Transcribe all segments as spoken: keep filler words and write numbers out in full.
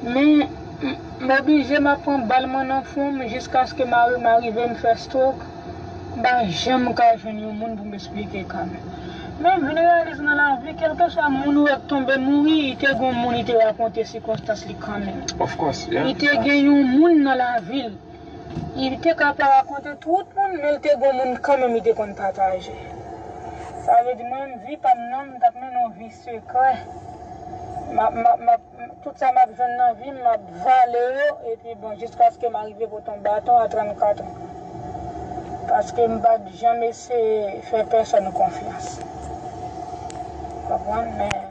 Men, m, m oblije m ap pran bal mwen nan fwon m jiskaske mari m arive m fè stroke. M pa janm ka jwenn yon moun pou m esplike ka m. Men m vin reyalize nan lavi, kèlkeswa moun ou wè k tonbe mouri, li te gen yon moun li te rakonte sikonstans li kanmenm. Of course, yeah. Li te gen yon moun nan lavi l. Li te ka pa rakonte tout moun, men li te gen yon moun kanmenm li te konn pataje. Sa vle di mwen menm, vi pa m nan, m t ap mennen yon vi sekrè. M ap, m ap, m ap, tout sa m ap jwenn nan vi m, m ap vale yo, epi bon, jiskaske m arive pote yon baton a trannkat an. Paske m pa t janm eseye fè pèsòn konfyans. Konprann? Men,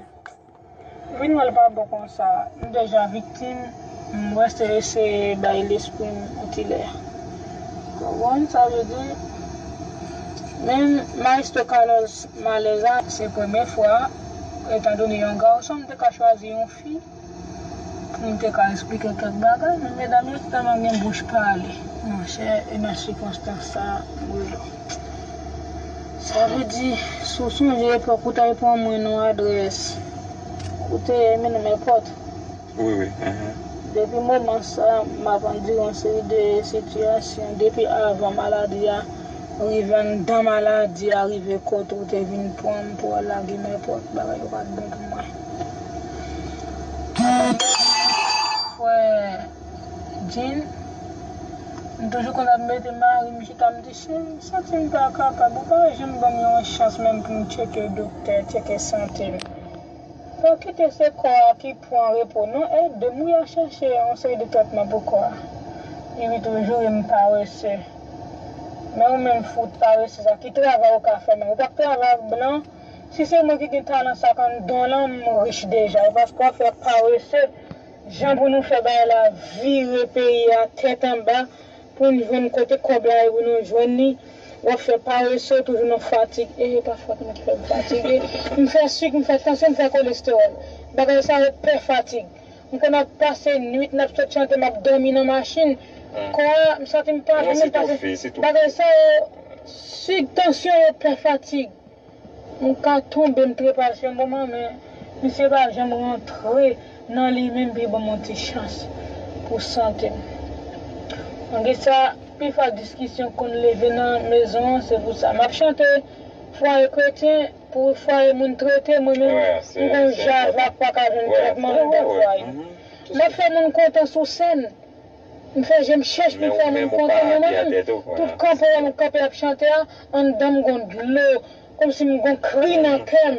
vin wè l pa bon konsa. M deja viktim, m wè se eseye bay lespri m yon ti lè. Konprann sa vle di? Men Maestro Carlos Malèza, se premye fwa, etandone yon gason, m te ka chwazi yon fi pou m te ka esplike kèk bagay, men medam yo tèlman gen bouch pale. Monchè, e nan sikonstans sa, m rele w. Sa vle di, si w sonje epòk ou t al pran mwen nan adrès, ou te mennen m nenpòt. Wi, wi. Depi moman sa, m ap andire yon seri de sitiyasyon. Depi avan maladi a rive, anndan maladi a rive, kote ou te vin pran m pou al lage m nenpòt, bagay yo pa t bon pou mwen. Frè Jean, m toujou konn ap mete mari m chita, m di, cheri, m santi m pa kapab, ou pa janm ban m yon chans menm pou m tcheke doktè, tcheke sante m. Pa kite se kò a ki pran repo, non, ede m wi a chèche yon seri de tretman pou kò a. Epi toujou, e m parese. Men ou menm fout parese sa, ki travay ou ka fè menm? Ou pa k travay ak blan? Si se mwen ki gen talan sa k anndan w lan, m rich deja. E paske w ap fè parese, jan pou nou fè bagay la vire peyi a tèt anba, pou n jwenn kote kòb la ye pou nou jwenn li, w ap fè parese, toujou nan fatig. E pa fòt mwen ki fè m fatige. M fè sik, m fè tansyon, m fè kolestewòl. Bagay sa yo pè fatig. M konn ap pase nwit, n ap sot chante, m ap dòmi nan machin. Kò a, m santi m pa vle menm pase. Bagay sa yo, sik, tansyon yo pè fatig. M ka tonbe, m trepase yon moman, men misye pa janm rantre nan li menm pou l ban m yon ti chans pou sante m. Malgre sa, pifwa diskisyon konn leve nan mezon an, se pou sa. M ap chante fwaye kretyen, pou fwaye moun trete, mwen menm, m gon java k pa ka jwenn tretman anndan fwaye. M ap fè moun kontan sou sèn. M fè je m chèch pou m fè moun kontan, men mwen menm, tout kanpe a m kanpe ap chante a, anndan m gon dlo, kòmsi m gon kri nan kè m.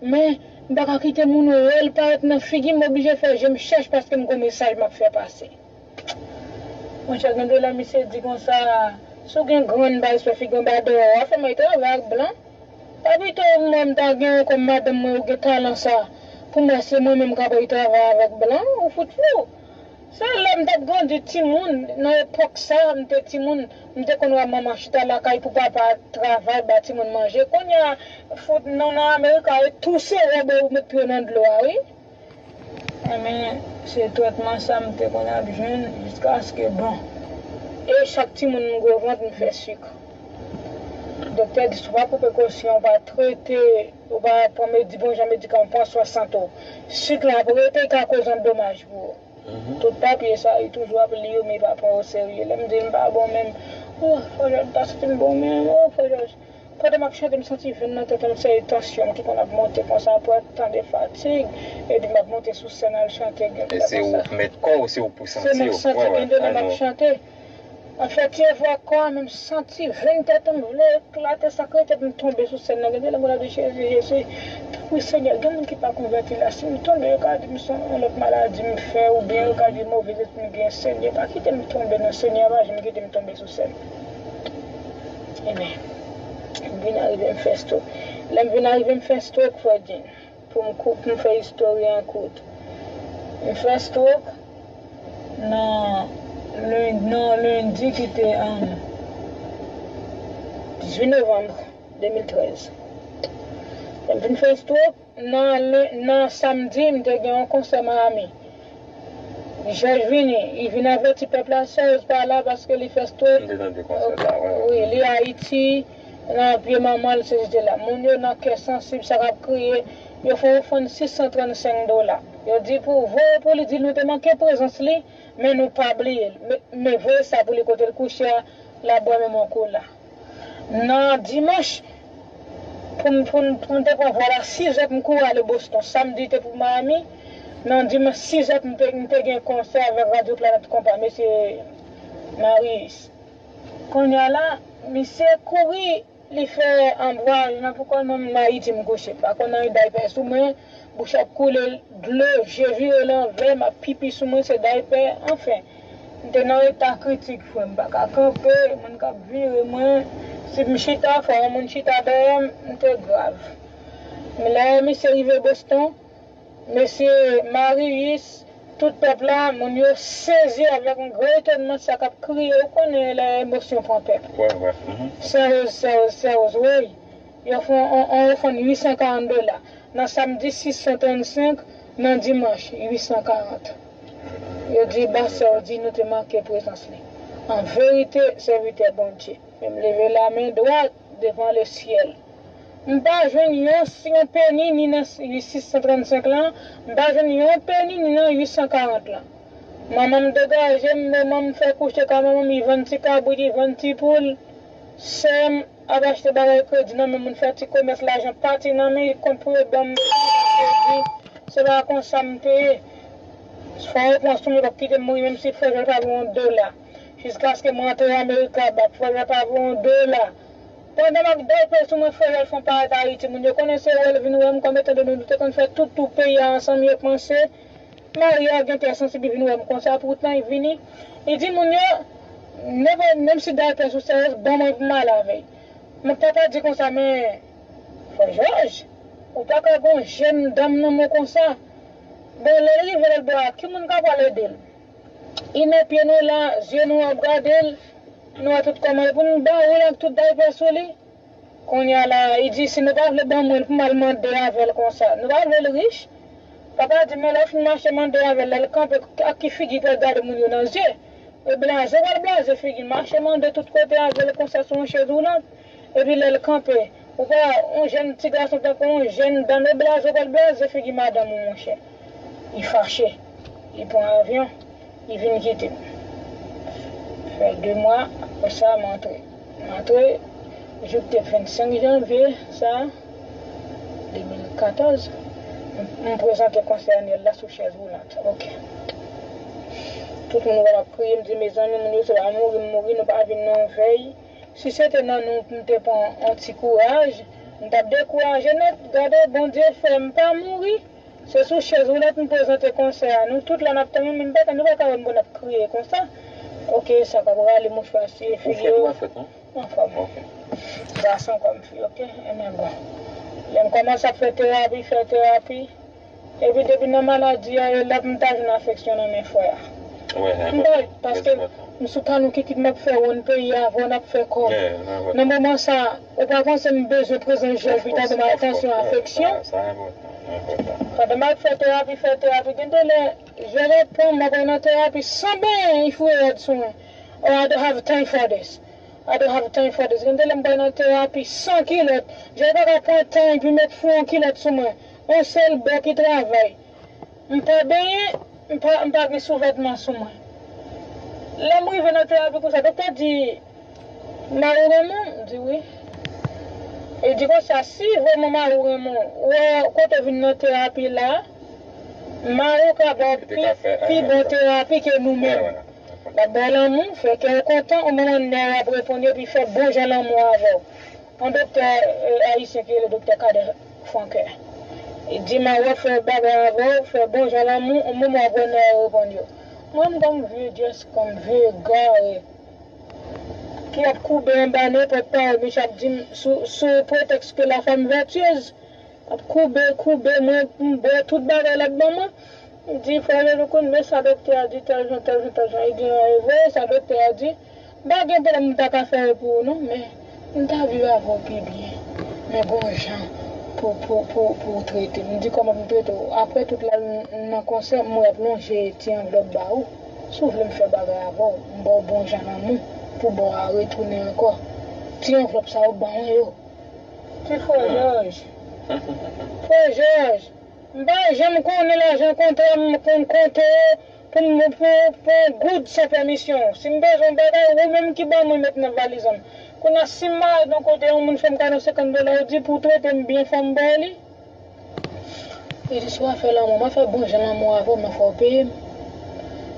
Men, m pa ka kite moun wè l parèt nan figi m, m oblije fè je m chèch paske m gon mesaj m ap fè pase. Monchè, gen de lè misye di konsa, si w gen grenn bay sou figi w, anba dèyè w, w ap fè m al travay ak blan. Pa pito mwen m ta gen yon kòm madanm mwen ou gen talan sa, pou m wè se mwen menm k ap al travay avèk blan, ou fout fou. Se lè m t ap grandi timoun, nan epòk sa, m te timoun, m te konn wè manman chita lakay pou papa travay ba timoun manje. Kounye a, fout nou nan Amerik a, e touse wè w met pye w nan dlo a, wi. Enben, se tretman sa m te konn ap jwenn jiskaske, bon. E chak timoun m gwo vant, m fè sik. Doktè di, si w pa pran prekosyon, w pa trete, w pa pran medi-, bon jan medikaman, pran swen sante w, sik la ap rete, e ka koz yon domaj pou ou. Tout papye sa, li toujou ap li yo, men li pa pran yo serye. Lè m di l m pa bon menm, oh, frè Jòj, m pa santi m bon menm, oh, frè Jòj. Pandan m ap chante, m santi venn nan tèt mwen, se tansyon m ki konn ap monte konsa, pou tande fatig, epi m ap monte sou sèn al chante, gen lè konsa. E se ou k mèt kò w, se ou pou santi w. Se mwen k santi, gen de lè m ap chante, m ap fè ti efò ak kò a, men m santi venn tèt mwen vle eklate, sa k rete pou m tonbe sou sèn nan. Gen de lè m konn ap di, Jezi, Jezi, tanpri, Senyè, gen moun ki pa konvèti la, si m tonbe, yo ka di m se yon lòt maladi m fè, oubyen yo ka di move lespri m gen, Senyè, pa kite m tonbe non, Senyè, pa janm kite m tonbe sou sèn. Enben, m vin arive m fè stroke. Lè m vin arive m fè stroke, frè Jean, pou m kou-, pou m fè istòri an kout. M fè stroke nan len-, nan lendi ki te, um, dizuit novanm de mil trèz. Lè m vin fè stroke, nan len-, nan samdi, m te gen yon konsè Miami. Jòj vini, li vin avèti pèp la, Serge pa la paske li fè stroke. M te tande konsè sa, wi, wi. Wi, li Ayiti, nan pye manman l, se jete la. Moun yo nan kè sansib, sa k ap kriye, yo fè yon ofrann sis san trannsenk dola. Yo di pou voye pou li, di nou te manke prezans li, men nou pa bliye l. Men, men voye sa pou li kote l kouche a, l ap bwè menm yon kola. Nan dimanch, pou m, pou m, pou m te pran vòl a sizè pou m kouri ale Boston. Samdi te pou Miami. Nan dimanch sizè m te, m te gen konsè avèk Radyo Planèt Konpa, mesye Marius. Kounye a la, misye kouri, li fè anbwaj nan pou kò l, mwen menm Ayiti m kouche. M pa konn anyen daypè sou mwen, bouch ap koule dlo, je vire lanvè, m ap pipi sou mwen, se daypè, anfen. M te nan eta kritik, frè m, m pa ka kanpe, moun k ap vire mwen. Si m chita, fò yon moun chita dèyè m, m te grav. Men lè misye rive Boston, mesye Marius, tout pèp la, moun yo sezi avèk yon gran etònman sa k ap kriye, ou konnen lè emosyon pran pèp. Wè, wè. Mhm. Sè Woz, Sè Woz, Sè Woz, woy. Yo fè yon, yon, yon ofrann uit san karant dola. Nan samdi sis san trannsenk, nan dimanch uit san karant. Yo di ba Sè Woz di nou te manke prezans li. An verite, sèvitè Bondye. Men m leve lamen dwat devan lesyèl. M pa jwenn yon, yon peni ni nan sis san trannsenk lan, m pa jwenn yon peni ni nan uit san karant lan. Manman m degaje m, manman m fè kouche kay manman m, li vann ti kabrit, li vann ti poul. Sè m ap achte bagay kredi nan men moun, fè ti komès, lajan pati nan men, li kont pou yo ban m kredi. Se pa konsa m te ye. Fò yo pran sou mwen, yo p ap kite m mouri, menm si frè Jòl pa voye yon dola. Jiskaske mwen antre Amerika, ba frè Jòl pa voye yon dola. Pandan m ap daypè sou mwen, frè Jòl fè yon parèt Ayiti. Moun yo konnen se wè l vin wè m, kòm etan done nou te konn fè tout tou peyi a ansanm, yo panse Maria gen kè sansib, li vin wè m konsa, poutan li vini. Li di moun yo, nenpòt, menm si daypè sou sèyèz, ban mwen pou m ale avè l. Men papa di konsa, men, frè Jòj, ou pa ka gon jèn dam nan men konsa. Bon, lè l rive lòt bò a, ki moun k ap al ede l? Li nan pye nou la, zye nou ap gade l, nou wè tout kòman l pou n ba ou l ak tout daypè sou li. Kounye a la, li di, si nou pa vle ban mwen l pou m al mande avè l konsa, nou pa vle l rich? Papa di, men lè w fin mache mande avè l, lè l kanpe, ak ki figi pou l gade moun yo nan zye? E blaze w pral blaze figi l, mache mande tout kote avè l konsa sou yon chèz woulant. Epi lè l kanpe, ou pa, yon jèn ti gason tankou yon jèn dam, e blaze w pral blaze figi madanm ou, monchè. Li fache, li pran avyon, li vin kite m. Fè de mwa, apre sa, m antre. M antre, jou k te vennsenk janvye, sa, de mil katòz, m, m prezante konsè anyèl la sou chèz woulant. Ok. Tout moun wè m ap kriye, m di, mezanmi, moun yo, se pa mouri m mouri, nou pa vin nan yon vèy. Si se te nan nou pou m te pran yon ti kouraj, m t ap dekouraje nèt. Gade, Bondye fè m pa mouri. Se sou chèz woulant m prezante konsè a. Nou tout la n ap tann, men m pa, nou pa ka wè m pou n ap kriye konsa. Ok, sa k ap rale mouchwa siye figi yo. Ou fèt, ou pa fèt, non? Anfòm. Ok. Gason kòm fi, ok? Ebyen bon. Lè m kòmanse ap fè terapi, fè terapi. Epi depi nan maladi a, e la pou m ta jwenn afeksyon nan men frè a. M pa, paske m sou kanou kikit m ap fè wonn peyi a, avè w n ap fè kòb. Nan moman sa, ou pa panse m bezwen prezans Jòj pou ta ban m atansyon, afeksyon? Pandan m ap fè terapi, fè terapi, gen de lè, Jòj ap pran m, m ap nan terapi san benyen, li foure rad sou mwen. Oh, I don't have time for this. I don't have time for this. Gen de lè m pral nan terapi san kilòt. Jòj pa ka pran tan epi met fou yon kilòt sou mwen. Yon sèl bò ki travay. M pa benyen, m pa, m pa gen souvètman sou mwen. Lè m rive nan terapi konsa, doktè di, mari w renmen w? M di wi. Li di konsa, si vrèman mari w renmen w, ou wè kote w vin nan terapi la, mari w ka ba w pi, pi bon terapi ke nou menm. L ap ba w lanmou, fè kè w kontan, yon moman nèg ap reponn yo, epi fè bon jan lanmou avè w. Yon doktè, e, ayisyen ki rele doktè Kader Franquer. Li di, mari w ap fè bagay avè w, fè bon jan lanmou, yon moman w ap wè nèg yo reponn yo. Mwen, m kòm vye dyès, kòm vye egare, ki ap koube anba nenpòt pawòl misye ap di m sou, sou pretèks ke la femme vertueuse. Ap koube, koube mwen, m bwè tout bagay l ap ban mwen. M di, frè Jean-Louis, kounye sa doktè a di, tèl jan, tèl jan, tèl jan. Li di, e vre, sa doktè a di. M pa gen pwoblèm, m ta ka fè l pou ou, non, men m ta viv avè w pi byen. Men gon jan pou, pou, pou, pou w trete m. M di, kòman pou m trete w? Apre tout la, m nan konsè, m wè ap lonje ti anvlòp ba ou. Si w vle m fè bagay avè w, m ba w bon jan lanmou pou ba w a retounen ankò. Ti anvlòp sa yo ban mwen yo. Ti frè Jòj. Frè Jòj. M pa janm konnen lajan kontra m konn konte pou m pou, pou yon goud san pèmisyon w. Si m bezwen yon bagay, ou menm ki ban mwen met nan valiz an. Kounye a, si m malad yon kote, yon moun fè m kado senkant dola, ou di pou w trete m byen, fò m ba w li. Li di, si w ap fè lanmou, m ap fè bon jan lanmou avè w, men fò w peye m.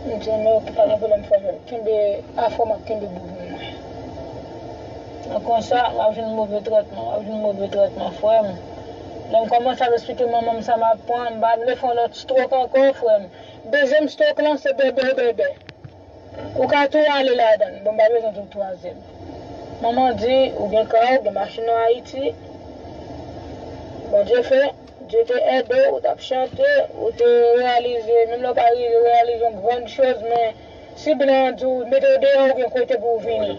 M di, men ok, pa gen pwoblèm, frè m. Kenbe afè w, m ap kenbe boubou mwen. Konsa, m ap jwenn move tretman, m ap jwenn move tretman, frè m. Lè m kòmanse ap eksplike manman m sa m ap pran, m pa vle fè yon lòt stroke ankò, frè m. Dezyèm stroke lan, se bèbè, bèbè. Ou ka tou ale ladan l. Bon, m pa bezwen tou twazyèm. Manman di, ou gen kay, ou gen machin an Ayiti. Bondye fè, Dye te ede w, ou t ap chante, ou te reyalize, menm lè w pa rive reyalize yon grann choz, men si blan an di w, mete w deyò, ou gen kote pou w vini.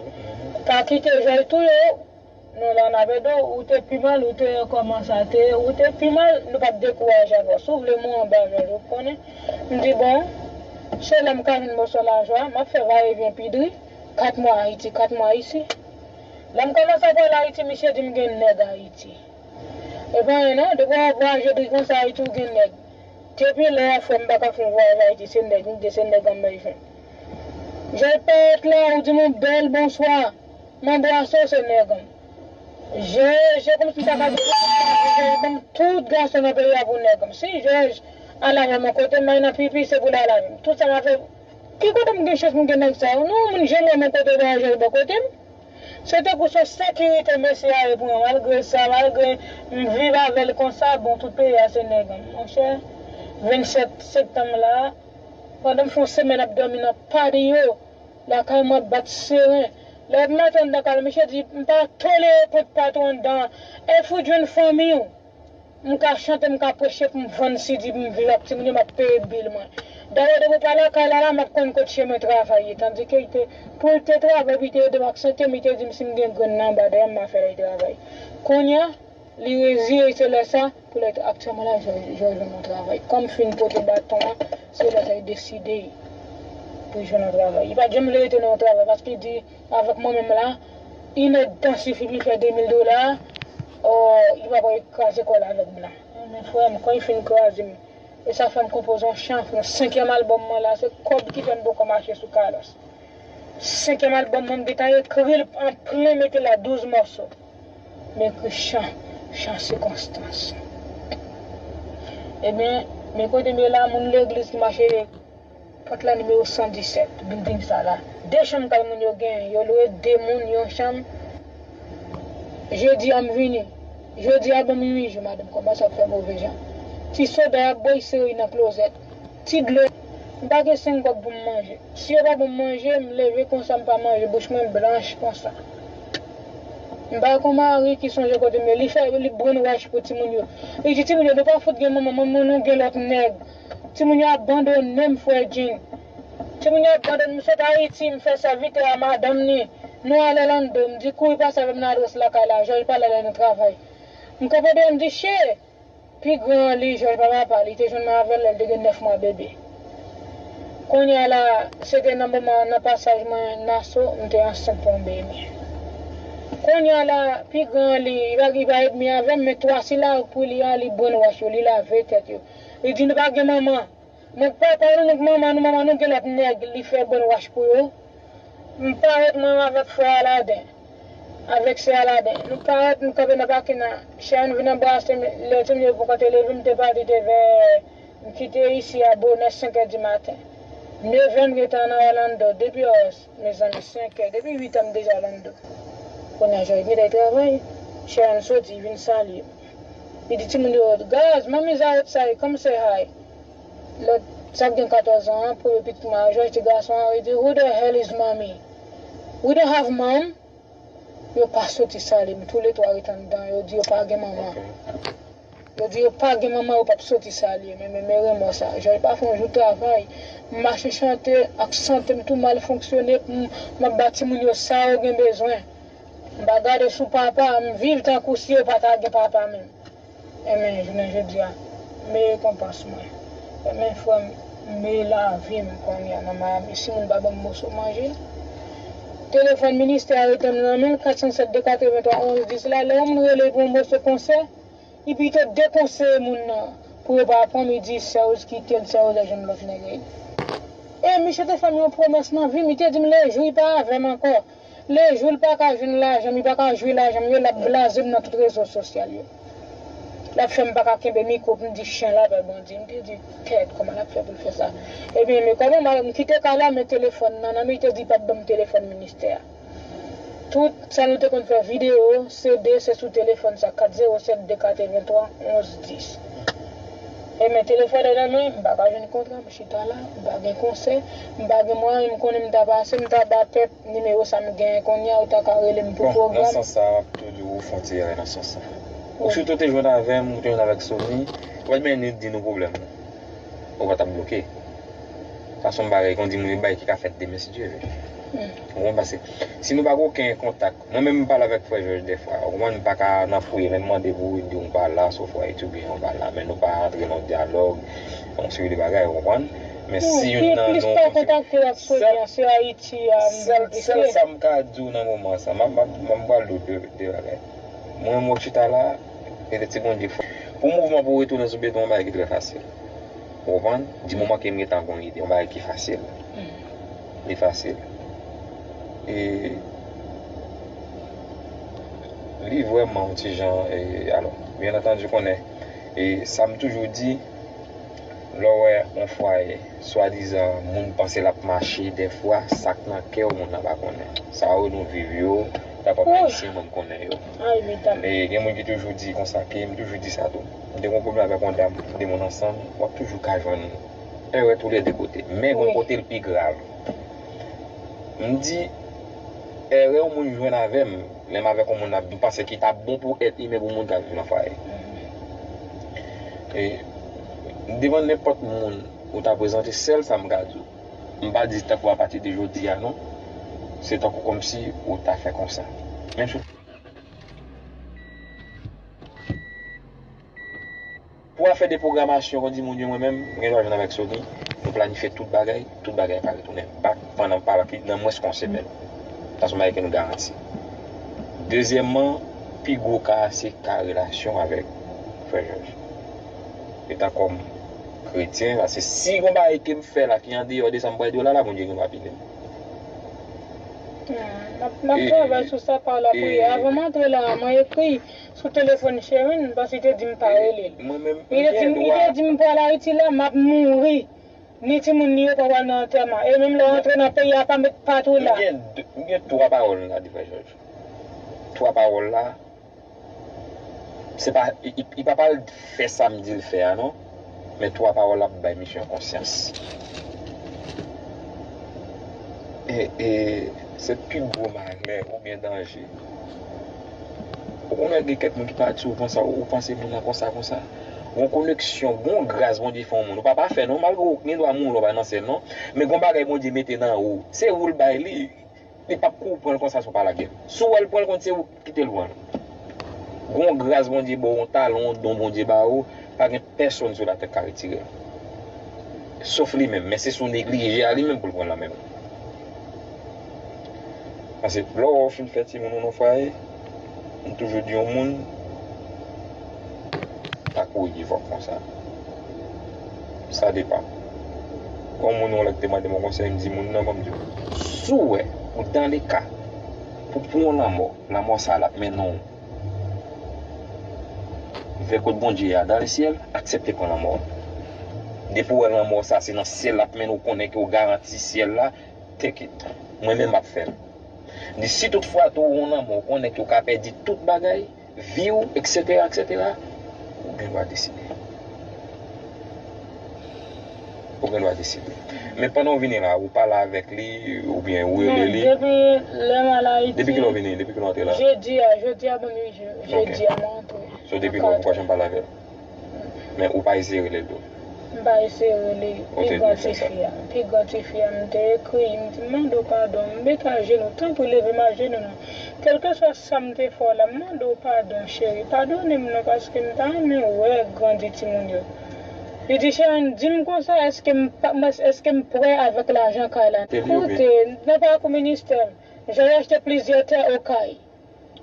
Pa kite Jòj touye w. Non, la n ap ede w, ou te pi mal, ou te kòman sa te, ou te pi mal, nou p ap dekouraje avè w. Si w vle mouri anba Jòj, ou konnen. M di, bon, se lè m ka jwenn mòso lajan, m ap fè vayevyen pi dri, kat mwa Ayiti, kat mwa isi. Lè m kòmanse ap al Ayiti, misye di m gen nèg Ayiti. E pa anyen non, depi w ap vwayaje dri konsa Ayiti, ou gen nèg. Depi lè a, frè m, m pa ka fè yon vwayaj Ayiti, se nèg m gen, se nèg an m bezwen. Jòj parèt la, ou di m yon bèl bonswa. M anbrase w, se nèg an m. Je, je kòmsi m ta ka di, je ban m tout gason nan peyi a pou nèg an m. Si Jòj al avè m yon kote, m al nan pipi, se pou l al avè m. Tout sa m ap fè, ki kote m gen chans pou m gen nèg sa yo? Non, moun janm wè m yon kote, pa Jòj bò kote m. Se tankou se yon sekirite mesye a ye pou mwen. Malgre sa, malgre m viv avè l konsa, bon, tout peyi a se nèg an m. Monchè, vennsèt septanm la, pandan m fè yon semèn ap dòmi nan patio, lakay mwen ap bat seren. Lè m antre anndan kay la, misye di, m pa tolere kont patwon anndan an. Èske w jwenn fanmi w? M ka chante, m ka preche pou m vann sidi, pou m viv ak timoun yo, m ap peye bil mwen. Dayè, depi w pa lakay la, la, m ap konn kot chemen travay ye. Tandike, li te, pou l te travay, pou l te ede m ak sante m, li te di m si m gen grenn nan anba dèyè m, m a fè l al travay. Kounye a, li reziye, se lè sa, pou lè aktyèlman la, Jòj, Jòj jwenn yon travay. Kòm fin pote baton an, se lè sa, li deside pou l jwenn yon travay. Li pa t janm vle rete nan yon travay, paske li di, avèk mwen menm la, inèdtan sifi pou l fè de mil dola, o, li pa pral kraze kò l avèk m la. Men frè m, kan li fin kraze m, e sa fè m konpoze yon chan, yon senkyèm albòm mwen la, se kòb ki fè m poko mache sou kalòs. Senkyèm albòm mwen, m gentan ekri l an plen, mete la douz mòso. M ekri chan, chan sikonstans. Ebyen, men kote m ye la, moun legliz ki mache pòt la nimewo san disèt, bilding sa la. De chanm kay moun yo genyen, yo lwe de moun yon chanm. Jedi a m vini. Jedi a ban m uit jou, madanm kòmanse ap fè move jan. Ti soda y ap bwè, y sere nan klozèt. Ti dlo. M pa gen senk kòb pou m manje. Si yo pa ban m manje, m leve konsa, m pa manje, bouch mwen blanch konsa. M pa gen yon mari ki sonje kote m ye. Li fè, li brainwash pou timoun yo. Li di timoun yo, nou pa fout gen manman, manman nou gen lòt nèg. Timoun yo abandone m, frè Jean. Timoun yo abandone m, m sot Ayiti, m fè sèvitè a madanm ni. Nou al Orlando, m di kouri pase avè m nan adrès lakay la, Jòj pale lè nou travay. M kanpe deyò, m di, che! Pi gran an li, Jòj pa papa, li te jwenn mwen avè l lè l te gen nèf mwa bebe. Kounye a la, se te nan moman nan pasaj mwen Naso, m te ansent pou yon bebe. Kounye a la, pi gran an li, li pa, li pa edmi avè m, men twa sila pou li a, li brainwash yo, li lave tèt yo. Li di nou pa gen manman. Nèg papa nou, nèg manman nou, manman nou gen lòt nèg, li fè brainwash pou yo. M parèt mwen avèk frè Aladen, avèk sè Aladen. Nou parèt, nou kanpe nan pakin nan. Sharon vin anbrase m, lè timoun yo poko te leve, m te pati te vè, m kite isi a bonè senk è di maten. Nèf è m gentan nan Orlando, depi os, mezanmi, senk è, depi uit è m deja Orlando. Kounye a Jòj gentan travay, Sharon soti, vin salye m. Li di timoun yo, guys, mommy's outside, come say hi. Lòt, sa gen katòz an an, premye pitit mwen an, Jòj ti gason an, li di, who the hell is mommy? We don't have mom. Yo pa soti salye m, toulètwa ret anndan, yo di yo pa gen manman. Yo di yo pa gen manman, yo p ap soti salye m, men, men, men renmò sa. Jòj pa fè yon jou travay. M mache chante ak sante m tou mal fonksyone, m, m ap ba timoun yo sa yo gen bezwen. M pa gade sou papa, m viv tankou si yo pa ta gen papa menm. Enben, jounen jodi a, m e rekonpans mwen. Enben, frè m, m e lavi m kounye a nan Miami. Si moun pa ban m moso manje, telefòn ministè a rete m nan men l, kat san sèt de katrevenntwa onz dis la, lè yon moun rele pou yon moso konsè, li pito dekonseye moun nan. Pou yo pa pran m, li di Serge kite l, Serge al jwenn lòt nèg. E misye te fè m yon pwomès nan vi m, li te di m lejou li pa avè m ankò, lejou li pa ka jwenn lajan, li pa ka jwe lajan m yo, l ap blaze m nan tout rezo sosyal yo. L ap fè m pa ka kenbe mikwo pou m di chen la pè Bondye. M te di, kèt, kòman l ap fè pou l fè sa? Ebyen, men kòman m, m kite kay la, men telefòn nan nan men, li te di li p ap ban m telefòn ministè a. Tout sa nou te konn fè videyo, C D, se sou telefòn sa, kat zewo sèt de katrevenntwa onz dis. E men telefòn nan nan men, m pa ka jwenn kontra, m chita la, m pa gen konsè, m pa gen mwayen, m konnen m ta pase, m ta ba pèp nimewo sa m genyen kounye a, ou ta ka rele m pou pwogram. Bon, nan sans sa, m ap tou di w ou fè yon ti erè nan sans sa. Ou sitou te jwenn avè m, ou te jwenn avèk Sony, ou pa t menm di nou pwoblèm ou. Ou pa t ap bloke. Sa se yon bagay, kon di moun, yon bagay ki ka fèt demen si Dye vle. Ou konprann? Paske si nou pa gen okenn kontak, mwen menm m pale avèk frè Jòj dèfwa, ou konprann, m pa ka nan fouye, lè m mande pou ou, di w m pa la, sou fwa etidyan ou pa la, men nou pa antre nan dyalòg, yon seri de bagay, ou konprann? Men si youn nan nou kontakte ak Sonia, se Ayiti, sèl, sèl sa m ka di w nan moman sa, m ap, m ap, m ap pral di w de, de bagay. Mwen, mwen chita la, e de ti Bondye fò. Pou mouvman pou retounen sou beton, yon bagay ki trè fasil. Ou konprann? Di moman ke m gentan gon ide, yon bagay ki fasil. Li fasil. E li vrèman yon ti jan, e, alò, byen antandi, konnen, e sa m toujou di, lè w wè yon fwaye, swadizan, moun panse l ap mache, dèfwa, sa k nan kè w, moun nan pa konnen. Sa yo nou viv yo, ta pèp ayisyen, mwen m konnen yo. E gen moun ki toujou di konsa, ke m toujou di sa tou. M te gen yon pwoblèm avèk yon dam, de moun ansanm, w ap toujou ka jwenn erè toulède kote. Men gon kote l pi grav. M di, erè yon moun jwenn avè m, lè m avèk yon moun, m panse ki t ap bon pou èt imen pou moun k ap viv nan fwaye. E devan nenpòt moun ou ta prezante, sèl sa m ka di w, m pa di tankou apati de jodi a non, se tankou kòmsi ou ta fè konsa. Menm si pou afè de pwogramasyon, kon di moun yo, mwen menm, m gen dwa jwenn avèk Sony, nou planifye tout bagay, tout bagay ka retounen back pandan pa nan mwens ke yon semèn. Sa se yon bagay ke nou garanti. Dezyèmman, pi gwo ka a se ka relasyon avèk frè Jòj. Etan kòm kretyen, paske si gon bagay ke m fè la ki andeyò de sa m pral di w la, la, Bondye gen dwa pini m. Hmm, m ap, m ap travay sou sa pa lapriyè. Avan m antre la, mwen ekri sou telefòn Sherine, paske li te di m pa rele l. Li te di m, li te di m pral Ayiti la, m ap mouri. Ni timoun li yo pa pral nan antèman. E menm lè w antre nan peyi a, pa met pa tou la. M gen, m gen twa pawòl m ka di frè Jòj. Twa pawòl la, se pa, li, li, li pa pral fè sa m di l fè a non. Men twa pawòl la ap bay misye yon konsyans. E, e se pi gwo malè oubyen danje. Ou konnen gen kèk moun ki pati, ou panse, ou panse moun nan konsa, konsa. Gon koneksyon, gon gras Bondye fè yon moun. Ou pa pafè non, malgre ou gen dwa mouri lè w pa nan syèl non. Men gon bagay Bondye mete nan ou. Se ou l bay li. Li p ap kou pran l konsa si w pa lage l. Si w wè l pran l kont se ou ki kite l pran l. Gon gras Bondye ba w, yon talon, yon don Bondye ba ou, pa gen pèsonn sou latè k ka retire l. Sof li menm, men se si w neglije a li menm pou l pran l nan men w. Paske lè w wè w fin fè timoun ou nan fwaye, m toujou di yon moun, pa kouri vòk konsa. Sa depann. Gon moun yon lè ki te mande m yon konsèy, m di moun nan, ban m di w, si w wè, ou dans le cas, pou, pou yon lanmò, lanmò sa l ap mennen w vè kot Bondye a, dans le ciel, aksepte pran lanmò. Depi w wè lanmò sa, se nan syèl l ap mennen w, konnen ke w garanti syèl la, take it. Mwen menm, m ap fè l. M di, si tout fwa tou ou yon lanmò, ou konnen ke w ka pèdi tout bagay, vi w, etsetera, etsetera, ou gen dwa deside. Ou gen dwa deside. Men pandan w vini la, ou pale avèk li, oubyen ou rele li? Non, depi lè m al Ayiti. Depi kilè w vini? Depi kilè w antre la? Jedi a, jedi a ban m uit jou. Ok. Jedi a mwen antre. So, depi lè w pa janm pale avè l? Men ou pa eseye rele l tou? M pa eseye rele. Ou te dwe fè sa. Pi gran tifi a, pi gran tifi a, m te ekri, m di, m mande w padon, m met ajenou, tanpri leve m ajenou non. Kèlkeswa sa m te fè w la, m mande w padon, cheri. Padone m non, paske m ta renmen wè grandi timoun yo. Li di, Sherine, di m konsa, èske m pa, èske m prè avèk lajan kay la? Koute, nan pakou ministè m, jan yo achte plizyè tè Okay.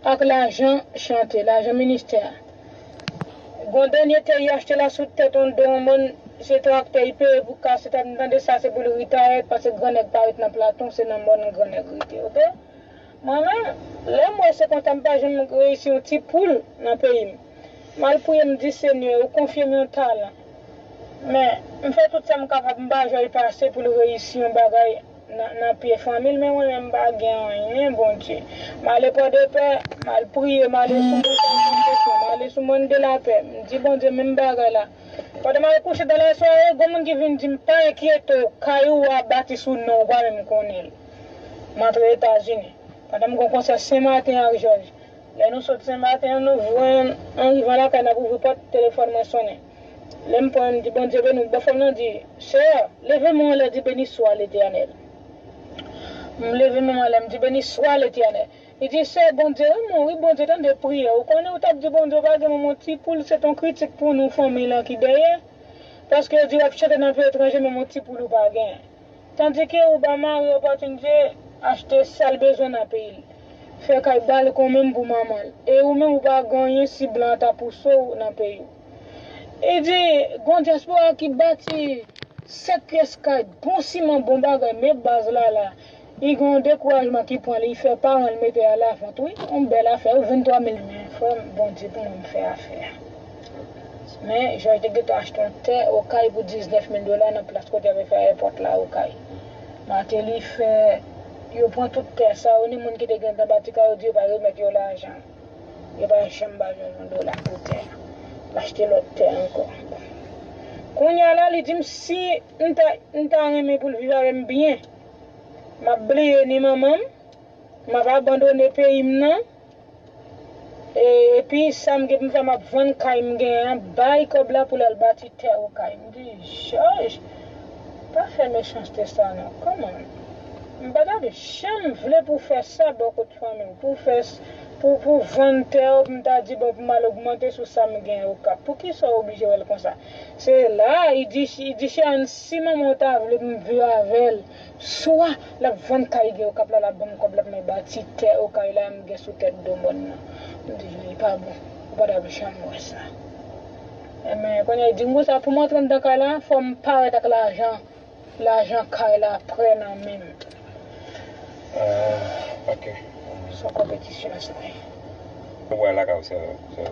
Ak lajan chante, lajan ministè a. Gon dènye tè y achte la sou tèt yon do yon mòn, se traktè y peye pou kase tèt. M tande sa se pou l retire, paske gran nèg pa ret nan Platon, se nan mòn gran nèg rete, oke? Mwen menm, lè m wè se konsa m pa janm reyisi yon ti poul nan peyi m. M al priye, m di, Senyè, ou konfye m yon talan. Men, m fè tout sa m kapab, m pa jwenn pase pou l reyisi yon bagay nan, nan pye fanmi l, men mwen menm m pa gen anyen, Bondye. M ale Pòdepè, m al priye, m ale sou Montay Santesyon, m ale sou Mòn de Lapè, m di Bondye menm bagay la. Pandan m al kouche dan lasware, gon moun ki vin di m, pa enkyete w, kay ou a bati sou non w, ou pa menm konnen l. M antre Etazini. Pandan m gon konsè Senmaten ak Jòj. Lè nou sot Senmaten an, nou jwenn, an rivan lakay, n ap ouvri pòt, telefòn mwen sonnen. Lè m pran, m di, Bondye beni w. Bòfò m nan di, Seyè, leve men w anlè, di, Beni swa Letènèl. M leve men m anlè, m di, Beni swa Letènèl. Li di, Sè, Bondye renmen w, wi, Bondye tande priyè w. Ou konnen ou t ap di Bondye ou pa gen manman ti poul, se t on kritik pou nou, fanmi lan ki dèyè. Paske yo di w ap chante nan peyi etranje, menm yon ti poul ou pa gen. Tandike ou ba mari opòtinite achte sa l bezwen nan peyi l. Fè kay balkon menm pou manman l. E ou menm ou pa gen anyen si blan an ta pouse w nan peyi w. E di, gon dyaspora ki bati sèt pyès kay, bon siman, bon bagay, men baz la la. Li gen yon dekourajman ki pran li, li fè paran l mete al lavant, wi. Yon bèl afè, wi, venntwa mil men, frè m, Bondye pou mwen m fè afè a. Men, Jòj te gentan achte yon tè Okay pou diznèf mil dola nan plas kote y ap fè ayewopò la Okay. Mateli fè, yo pran tout tè sa yo, ni moun ki te gentan bati kay yo di yo pa remèt yo lajan. Yo pa janm ba Jòj yon dola pou tè a. L achte lòt tè ankò. Kounye a la, li di m si m ta, m ta renmen pou l viv avè m byen, m ap bliye ni manman m, m ap abandone peyi m nan. E, epi sa m gen pou m fè, m ap vann kay m genyen an, bay kòb la pou l al bati tè Okay. M di, Jòj, pa fè mechanste sa non. Kòman? M pa t ap janm vle pou w fè sa bò kot fanmi w, pou w fè s-, pou, pou w vann tè w, pou m ta di, bon, pou m al ogmante sou sa m genyen Okap. Poukisa w oblije wè l konsa? Se la, li di, li di, Cheyenne, si manman w ta vle pou m viv avè l, swa l ap vann kay gen Okap la, l ap ban m kòb la pou mwen bati tè Okay la m gen sou tèt do mòn nan. M di, li pa bon. Ou pa t ap janm wè sa. Enben, kounye a, li di m konsa, pou m antre anndan kay la, fò m parèt ak lajan, lajan kay la prè nan men m. Ah, ok. Se yon konpetisyon, sa ye. Ou wè lakay ou, se, se,